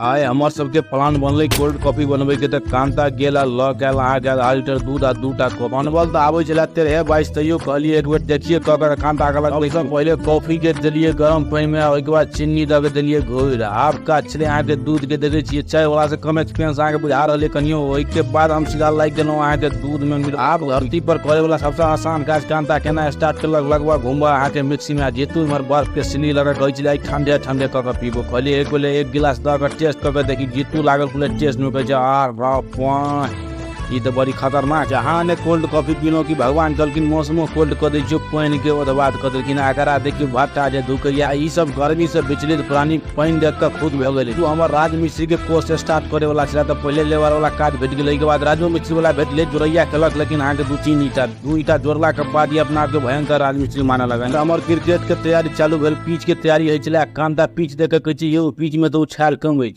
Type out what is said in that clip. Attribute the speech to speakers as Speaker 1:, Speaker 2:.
Speaker 1: आइ हमर सबके प्लान बनलै कोल्ड कॉफी बनबै के, तऽ कांता गेल आ लऽ के आयल अहाँके आधा लीटर दूध आ 2 टा कॉफी। बनबल तऽ आबै छलै 13-22, तैयो कहलियै एक बेर देखिए कऽ के। कांता कहलक सबसँ पहिले कॉफी के देलियै गरम पानि मे, ओहिके बाद चीनी दऽ के देलियै घोरि। आब काज छलै अहाँके दूध के, देखै छियै चाय वाला से कम एक्सपीरियंस अहाँके बुझा रहलै कनियो। ओहिके बाद हम सीधा लागि गेलहुँ अहाँके दूध मे। आब धरती पर करे वाला सबसँ आसान काज कांता केना स्टार्ट केलक, लगभग घुमबा अहाँके मिक्सी मे। जेतू इम्हर बर्फ के सिनी लगा कहै छलै ठंडे ठंडे कऽ के पीबो। कहलियै एक पहिले एक गिलास दऽ कऽ टेस्ट कऽ के देखी। जीतू लागल पूरे टेस्ट में, कहै छै आर बाप ई तऽ बड़ी खतरनाक छै। अहाँ ने कोल्ड कॉफी पीलहुँ कि भगवान कहलखिन मौसमो कोल्ड कऽ दै छियौ, पानि के ओतबाद कऽ देलखिन। एकरा देखियौ भट्टा जे धुकैया, ई सब गर्मी से विचलित प्राणी पानि देख कऽ खुद भऽ गेलै। तू हमर राजमिस्त्री के कोर्स स्टार्ट करे वाला छलै तऽ पहिले लेबर वाला काज भेट गेलै, ओहिके बाद राजो मिस्त्री वाला भेटलै, जोड़ैया केलक। लेकिन अहाँके 2-3 ईटा 2 ईटा जोड़ला के बाद ई अपना आपके भयंकर राजमिस्त्री मानऽ लगल। हमर क्रिकेट के तैयारी चालू भेल, पिच के तैयारी होइ छलै। कांता पिच देख के कहै छै यौ पिच में तऽ उछाल कम अछि।